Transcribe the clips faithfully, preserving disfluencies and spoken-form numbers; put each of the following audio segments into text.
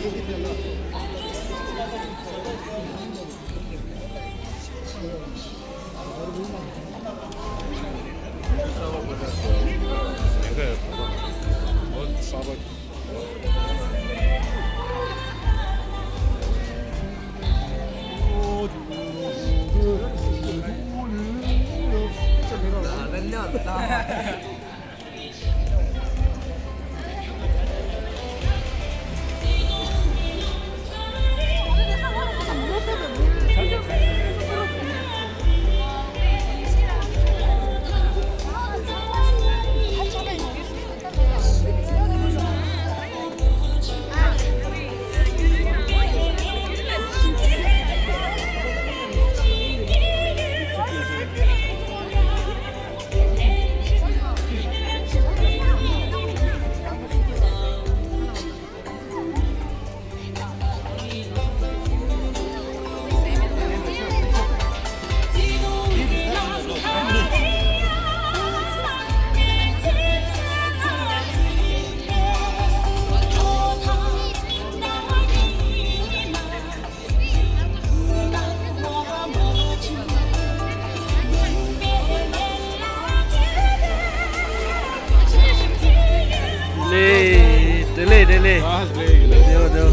ལེ། བདེ་ལེགས། བདེ་ལེགས། ལགས་སོ། ལེགས་ཡིན། ལེགས། བདེ་བོ་བདེ་བོ།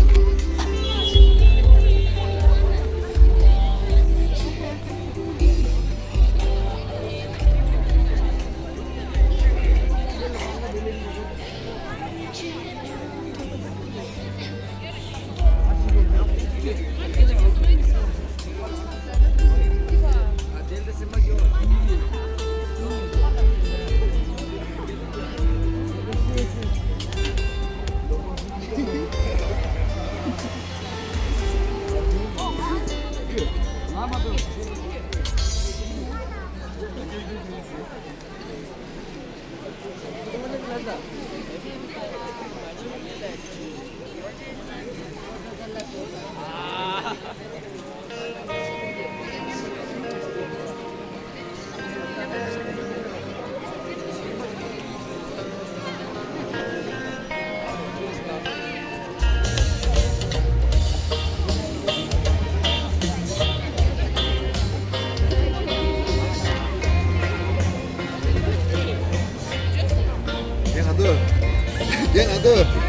རྒན་ང་ཚོ། རྒན་ང་ཚོ།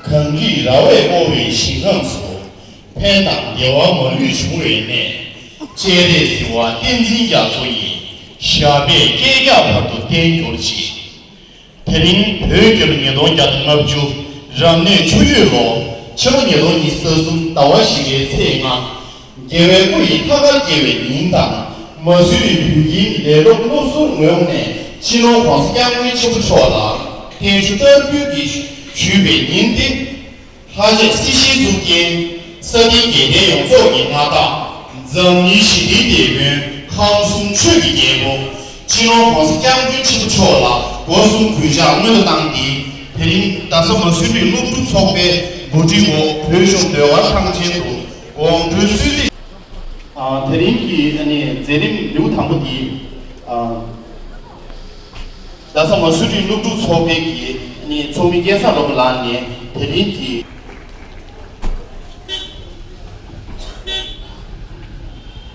གངས་རིའི་ར་བས་བསྐོར་བའི་ཞིང་ཁམས་སུ། ཕན་དང་བདེ་བ་མ་ལུས་འབྱུང་བའི་གནས། སྤྱན་རས་གཟིགས་དབང་བསྟན་འཛིན་རྒྱ་མཚོ་ཡི། ཞབས་པད་བསྐལ་བརྒྱར་བར་དུ་བརྟན་གྱུར་ཅིག་དེ་རིང་བོད་རྒྱལ་ལོ་ཉིས་སྟོང་བརྒྱ་དང་ལྔ་བཅུ། རབ་གནས་ཆུ་ཡོས་ལོ། ཕྱི་ལོ་ཉིས་སྟོང་ཉི་ཤུ་རྩ་གསུམ་ཟླ་བ་བཞི་པའི་ཚེས་ལྔ། རྒྱལ་བའི་སྐུ་ཡི་ཐང་ག་བརྒྱབ་པའི་ཉིན་དང་། མ་སུ་རི་བོད་ཁྱིམ་ལས་སློབ་སློབ་ཟུར་ངོས་ནས་སྤྱི་ནོར་༸གོང་ས་༸སྐྱབས་མགོན་ཆེན་པོ་མཆོག་ལ་བརྟན་བཞུགས་བསྟར་འབུལ་གྱིས་ཞུས་པའི་ཉིན་ཏེ། ལྷ་རྗེ་སྲིད་ཞིའི་གཙུག་རྒྱན། ས་སྟེང་རྒྱལ་བསྟན་ཡོངས་རྫོགས་ཀྱི་མངའ་བདག་འཛམ་གླིང་ཞི་བདེའི་དེད་དཔོན། ཁམས་གསུམ་ཆོས་ཀྱི་རྒྱལ་པོ། སྤྱི་ནོར་༸གོང་ས་༸སྐྱབས་མགོན་ཆེན་པོ་མཆོག་ལ་སྒོ་གསུམ་གུས་ཕྱག་སྔོན་དུ་བཏང་སྟེ། དེ་རིང་རྡ་ས་མ་སུ་རི་སློབ་ཕྲུག་ཚོགས་པའི་གོ་སྒྲིག་འོག་བོད་གཞུང་ཟློས་གར་ཁང་ཆེན་དུ་དགོང་དྲོའི་གསོལ་ཚིགས། ཨ། དེ་རིང་གི་ཨ་ནི་མཛད་རིམ་མཇུག་དང་པོ་འདི། ཨ། རྡ་ས་མ་སུ་རི་སློབ་ཕྲུག་ཚོགས་པའི་གི་ཨ་ནི་ཚོགས་མི་སྐལ་བཟང་རོལ་པ་ལགས་ནས་དེ་རིང་གི།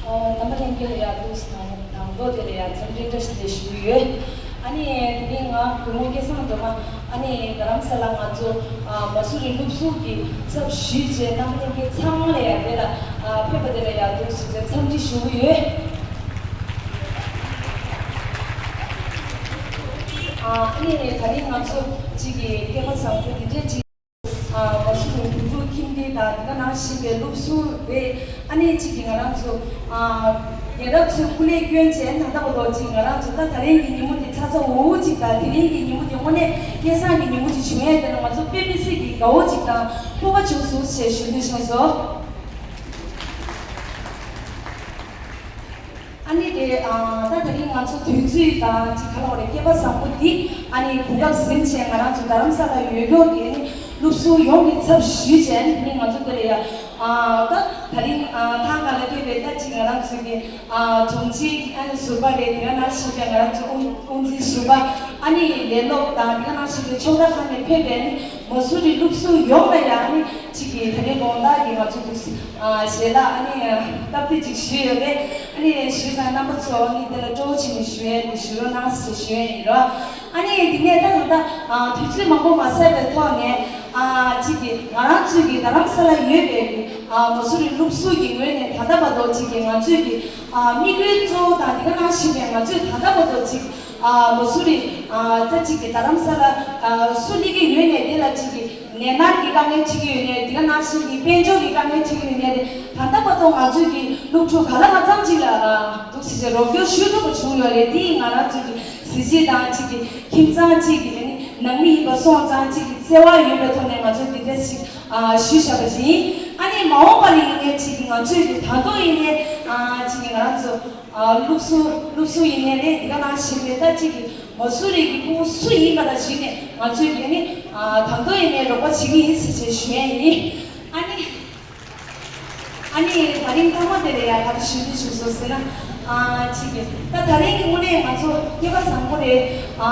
ཨོ། རྣམ་པ་ལྷན་རྒྱས་ལ་ཡ་ཐུགས་སྣང་དང་པོ་དེ་ལ་ཡ་འཚམས་འདྲི་བཀྲ་ཤིས་བདེ་ལེགས་ཞུ་གི་ཡོད། ཨ་ནི་དེ་རིང་ང་བུ་མོ་སྐལ་བཟང་སྒྲོལ་མ་ཨ་ནི་རྡ་རམ་ས་ལ་ང་ཚོ་ཨ་མ་སུ་རི་སློབ་ཟུར་གྱི་ཚབ་ཞུས་བྱས་རྣམ་པ་ལྷན་རྒྱས་ཚང་མ་ལ་ཡ་དེ་ལ་ཨ་ཕེབས་པ་དེ་ལ་ཡ་ཐུགས་སྣང་འཚམས་འདྲི་ཞུ་གི་ཡོད། ཨ་ནི་ད་རིང་ང་ཚོ་གཅིག་གི་སྐལ་པ་བཟང་པོ་འདི་འདྲས་གཅིག་ཨ་མ་སུ་རི་བོད་ཕྲུག་ཁྱིམ་སྡེ་དང་འདི་ག་ནང་བཞིན་པའི་སློབ་ཟུར་རེད། ཨ་ནི་གཅིག་གིས་ང་རང་ཚོ་ཨ་རྒན་རབས་ཚོས་སྐུ་ལས་བསྐྱོན་བྱས་ད་ལྟ་བར་དུ་གཅིག་ང་རང་ཚོ་ད་ད་རིང་གི་ཉིན་མོ་འདི་ཚ་ཚ་འུར་འུར་གཅིག་དང་དེ་རིང་གི་ཉིན་མོ་འདི་དངོས་གནས་སྐལ་བཟང་གི་ཉིན་མོ་གཅིག་བྱུང་ཡས་དེ་ལ་ང་ཚོ་དཔེ་མི་སྲིད་ཀྱི་དགའ་བོ་གཅིག་དང་སྤོབས་པ་བྱུང་སོང་ཞེས་ཞུ་འདོད་བྱུང་སོང་། ཨ་ནི་དེ་ཨ་ད་དེ་རིང་ང་ཚོ་དུས་ཚོད་དང་ཅིག་ག་ལ་བ་རེད། སྐལ་པ་བཟང་པོ་འདི་ཨ་ནི་གོ་སྐབས་ཟིན་བྱས་ང་རང་ཚོ་རྡ་རམ་ས་ལ་ཡོད་རྒྱུ་གི་ཨ་ནི་སློབ་ཟུར་ཡོངས་ཀྱི་ཚབ་ཞུས་བྱས་ཨ་ནི་ང་ཚོ་དེ་ལ་ཡ་ཨ་ད་དེ་རིང་ཨ་ཐང་ག་ལ་སྐྱེས་པའི་ད་ཅིག་ང་རང་ཚོ་གི་ཨ་དྲུང་ཆེ་ཨ་ནི་ཟུར་པ་རེད། དེ་ག་ནང་བཞིན་པའི་ང་རང་ཚོ་དབུ་དབུ་འཛིན་ཟུར་པ་ཨ་ནི་ལས་སློབ་དང་དེ་ག་ནང་བཞིན་པའི་ཕྱོགས་མཐའ་ཁག་ནས་ཕེབས་པའི་ཨ་ནི་མ་སུ་རི་སློབ་ཟུར་ཡོངས་ལ་ཡ་ཨ་ནི་ཅིག་གི་ད་རིང་དགོང་དག་གི་ང་ཚོ་འདུག་ཨ་ཞལ་ལག་ཨ་ནི་སྟབས་བདེ་ཅིག་ཞུས་ཡོད་པས། ཨ་ནི་ཞུས་ཙང་རྣམ་པ་ཚོ་ཨ་ནི་དེ་ལ་སྤྲོ་བོ་བྱས་ནས་ཞུ་ཡས་དེ་ཞུ་རོགས་གནང་ཞེས་ཞུ་ཡས་ཡིན་རོགས། ཨ་ནི་འདི་ནས་ད་ད་ལྟ་ཨ་དུས་ཚོད་མང་པོ་མ་ཟད་པའི་ཐོག་ནས་ཨ་ཅིག་གི་ང་རང་ཚོའི་གི་རྡ་རམ་ས་ལ་ཡོད་པའི་གི་ཨ་མ་སུ་རི་སློབ་ཟུར་གྱི་ངོས་ནས་ད་ལྟ་བར་དུ་ཅིག་གི་ང་ཚོའི་གི་ཨ་དམིགས་ཡུལ་གཙོ་བོ་དང་དེ་ག་ནང་བཞིན་པའི་ང་ཚོས་ད་ལྟ་བར་དུ་ཅིག་ཨ་མ་སུ་རི་ཨ་ད་ཅིག་གི་རྡ་རམ་ས་ལ་ཨ་སུ་སླེབས་ཀྱི་ཡོད་ནས་དེ་ལ་ཅིག་གི་ནད་མནར་གྱི་དཀའ་ངལ་འཕྲད་ཀྱི་ཡོད་ནས་དེ་ག་ནང་བཞིན་གྱི་དཔལ་འབྱོར་གྱི་དཀའ་ངལ་འཕྲད་ཀྱི་ཡོད་ནས་དེ་ད་ལྟ་བར་དུ་ང་ཚོའི་གི་སློབ་ཕྲུག་ག་ལ་ག་ཙམ་ཅིག་ལ་འདུག་ཟེར་བྱས་རོགས་སྐྱོར་ཞུ་ཐུབ་པ་བྱུང་ཡོད་རེད། དེ་ཡིན་ང་རང་ཚོའི་གི་གཟི་བརྗིད་དང་ཅིག་གི་ཁྱིམ་ཚང་ཅིག་གི་ནང་མི་ཡིན་པ་སོང་ཙང་ཅིག་གི་བརྩེ་བ་ཡོད་པའི་ཐོག་ནས་ང་ཚོས་འདི་འདྲ་ཞིག་ཞུས་བཞག་པ་ཞིག་ཡིན། ཨ་ནི་མ་འོངས་པར་ཡིན་ནའི་ཅིག་གི་ང་ཚོས་གི་ད་དུང་ཡིན་ནའི་ཅིག་གི་ང་རང་ཚོ། ཨ་སློབ་ཟུར་སློབ་ཟུར་ཡིན་ནའི་རེད། འདི་ག་ནང་བཞིན་རེད། ད་ཅིག་གི་མ་སུ་རི་གི་སྐུ་ངོ་སུ་ཡིན་པ་ལ་གཞིགས་ནས་ང་ཚོས་ཀྱི་ནི་ཨ་ད་དུང་ཡིན་ནའི་རོགས་པ་བྱེད་ཀྱི་ཡིན་ཟེར་བྱས་ཞུ་ཡས་ཡིན། ཨ་ནི་ཨ་ནི་ད་རིང་མཐའ་མ་དེ་ལ་ཡ་ག་རེ་ཞུ་འདོད་བྱུང་སོང་ཟེར་ན། ཨ་ཅིག་གི་ད་ད་རིང་གི་དངོས་གནས་ང་ཚོ་སྐལ་པ་བཟང་པོ་རེད། ཨ་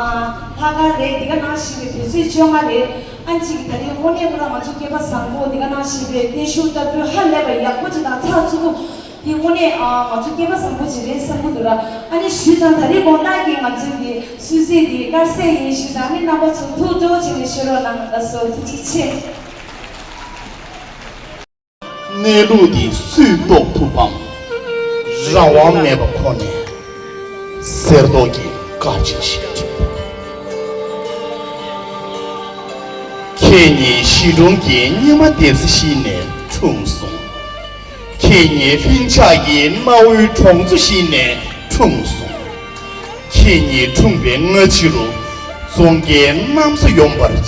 ལྷག་དཀར་རེད། འདི་ག་ནང་བཞིན་གྱི་དུས་ཚོད་བཅོ་ལྔ་རེད། ཨ་ཅིག་གི་ད་རིང་དངོས་གནས་ཁོ་རང་ང་ཚོ་སྐལ་པ་བཟང་པོ་འདི་ག་ནང་བཞིན་པའི་བརྟན་བཞུགས་བསྟར་འབུལ་ཧ་ལས་པ་ཡག་པོ་ཅིག་དང་ཚགས་ཚུད་པོ། དེ་དངོས་གནས་ཨ་ང་ཚོ་སྐལ་པ་བཟང་པོ་ཅིག་རེད་བསམ་གྱི་འདུག་ར། ཨ་ནི་ཞུས་ཙང་ད་རེས་དགོང་དག་གི་ང་ཚོའི་གི་གསོལ་ཚིགས་འདི་དཀར་ཟས་ཡིན་ཞུས་ཙང་ཨ་ནི་རྣམ་པ་ཚོ་ཐུགས་སྤྲོ་བྱས་ནས་ཤོད་རོགས་གནང་། ལགས་སོ། ཐུགས་རྗེ་ཆེ། གནས་ལུགས་འདི་སུས་རྟོགས་ཐུབ་བམ། རང་དབང་མེད་པ་ཁོ་ནས་གསེར་མདོག་གི་དཀར་ཆེན་ཞིག་བྲིས། ཁྱེད་ཉིད་གཞིས་གྲོང་གི་ཉི་མ་སྡེ་སྲིད་ཞིག་ནས་འཁྲུངས་སོང་། ཁྱེད་ཉིད་ལྷིང་འཇགས་ཀྱི་གནའ་བོའི་གྲོང་ཚོ་ཞིག་ནས་འཁྲུངས་སོང་། ཁྱེད་ཉིད་འཁྲུངས་པའི་སྔ་ཕྱི་རུ་ཙོང་ཁའི་གནམ་ས་ཡོང་བར་བྱེད།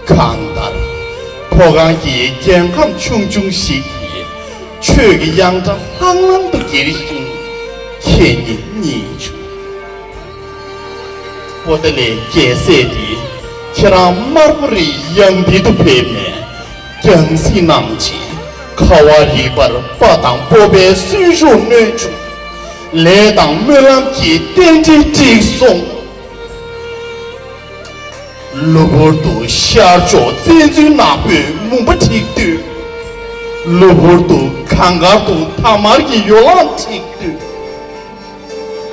གང་ལྟར་མཐོ་སྒང་གི་རྒྱལ་ཁམས་ཆུང་ཆུང་ཞིག་གིས་ཆོས་ཀྱི་དབྱངས་སྒྲ་ལྷང་ལྷང་དུ་གྱེར་ཞིང་ཁྱེད་ཉིད་རྙེད་བྱུང་། པོ་ཏཱ་ལའི་རྒྱལ་སྲས་འདི་ཁྱེད་རང་དམར་པོ་རིའི་ཡང་སྟེང་དུ་ཕེབས་ནས་རྒྱང་སྲིང་གནང་རྗེས་ཁ་བ་རི་པར་དཔའ་དང་སྤོབས་པའི་གསོན་ཤུགས་སྣོན་བྱུང་། ལས་དང་སྨོན་ལམ་གྱི་རྟེན་འབྲེལ་བསྒྲིགས་སོང་། གློ་བུར་དུ་ཤར་ཕྱོགས་བཙན་འཛུལ་ནག་པོས་མུན་པ་འཁྲིགས་དུས། གློ་བུར་དུ་གངས་དཀར་དུ་ཐ་མལ་གྱི་ཡོ་ལང་འཁྲིགས་དུས།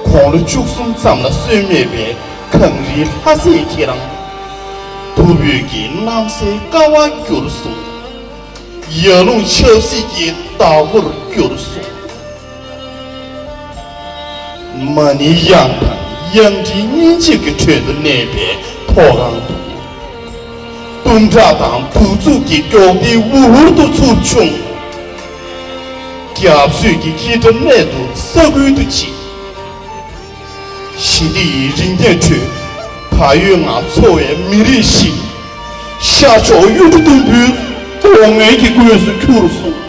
དགུང་ལོ་བཅུ་གསུམ་ཙམ་ལ་སོན་མེད་པའི་གངས་རིའི་ལྷ་སྲས་ཁྱེད་རང་ ཐུབ་འོད་ཀྱི་གནམ་སའི་ཀ་བ་བསྒྱུར་སོང་། ཡར་ཀླུང་ཆབ་སྲིད་ཀྱི་བདག་པོར་གྱུར་སོང་། མ་ཎི་དབྱངས་དང་དབྱངས་སྒྲིག་སྙིང་རྗེ་གི་ཁྲོད་དུ་གནས་པའི་མཐོ་སྒང་དུ། གཏུམ་དྲག་དང་གདུག་རྩུབ་ཀྱི་སྒྱོགས་མདེལ་འུར་འུར་དུ་འཚུབ་བྱུང་། རྒྱ་མཚོས་ཀྱི་ཁྱི་ཁྲ་གནད་དུ་ས་ཁུལ་དུ་ཕྱིན། ཞི་བདེ་ཡི་རིག་གནས་ཁྲོད་བག་ཡོད་ངང་འཚོ་བའི་མི་རིགས་ཤིག་ཤར་ཕྱོགས་གཡུ་འབྲུག་དུམ་བུའི་རྡོག་སྔོན་གྱི་གོས་སུ་གྱུར་སོང་།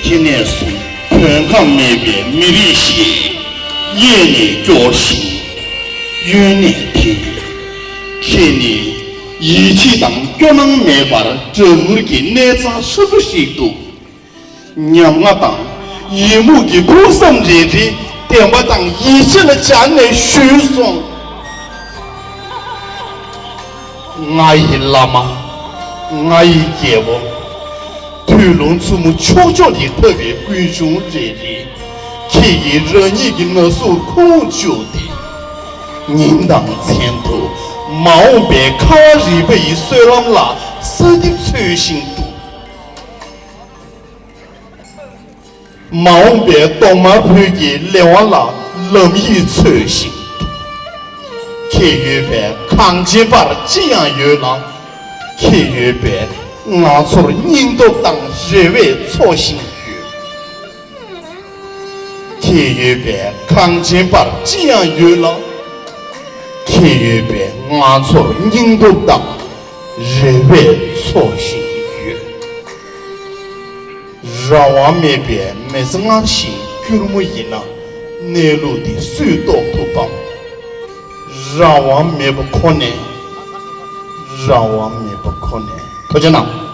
དེ་ནས་བཟུང་བོད་ཁམས་མེད་པའི་མི་རིགས་ཤིག་གཡས་ནས་སྐྱོར་ཞིང་གཡོན་ནས་འཐེན། ཁྱེད་ནི་ཡིད་ཆེས་དང་སྐྱོ་སྣང་མེད་པར་སྦྲ་གུར་གྱི་གནས་ཚང་ཧྲིལ་པོ་ཞིག་ཏུ། ཉམ་ང་དང་ཡི་མུག་གི་ཕུགས་བསམ་རེ་རེ་བདེན་པ་དང་ཡིད་ཆེས་ལ་སྦྱར་ནས་ཞུས་སོང་། ང་ཡི་བླ་མ། ང་ཡི་རྒྱལ་པོ། དུས་རླུང་འཚུབ་མོ་ཕྱོགས་ཕྱོགས་ནས་འཐབ་པའི་ཀུན་གཞོན་རེ་རེ། ཁྱེད་ཀྱིས་རང་ཉིད་ཀྱི་ན་ཟུག་ཁོང་བཅུག་སྟེ། ཉིན་དང་མཚན་དུ་མ་འོངས་པའི་ཁ་བ་རི་པ་ཡི་སྲོལ་ལམ་ལ་གསོལ་འདེབས་འཚོལ་བཞིན་འདུག། མ་འོངས་པའི་གདོང་དམར་བོད་ཀྱི་ལས་དབང་ལ་ལམ་ཡིག་འཚོལ་བཞིན་འདུག། ཁྱེད་ཡོད་པས་གངས་ཅན་པར་ཅི་ཡང་ཡོད་ལ། ཁྱེད་ཡོད་པས་ང་ཚོར་སྙིང་སྟོབས་དང་རེ་བས་འཚོ་བཞིན་ཡོད། ཁྱེད་ཡོད་པས་གངས་ཅན་པར་ཅི་ཡང་ཡོད་ལ། ཁྱེད་ཡོད་པས་ང་ཚོར་སྙིང་སྟོབས་དང་རེ་བས་འཚོ་བཞིན་ཡོད། རང་དབང་མེད་པའི་མི་ཚེ་སྔར་བཞིན་སྐྱུར་མོ་ཡིན་ན། གནས་ལུགས་འདི་སུས་རྟོགས་ཐུབ་བམ། རང་དབང་མེད་པ་ཁོ་ནས། རང་དབང་མེད་པ་ཁོ་ནས། ཐུགས་རྗེ་གནང་།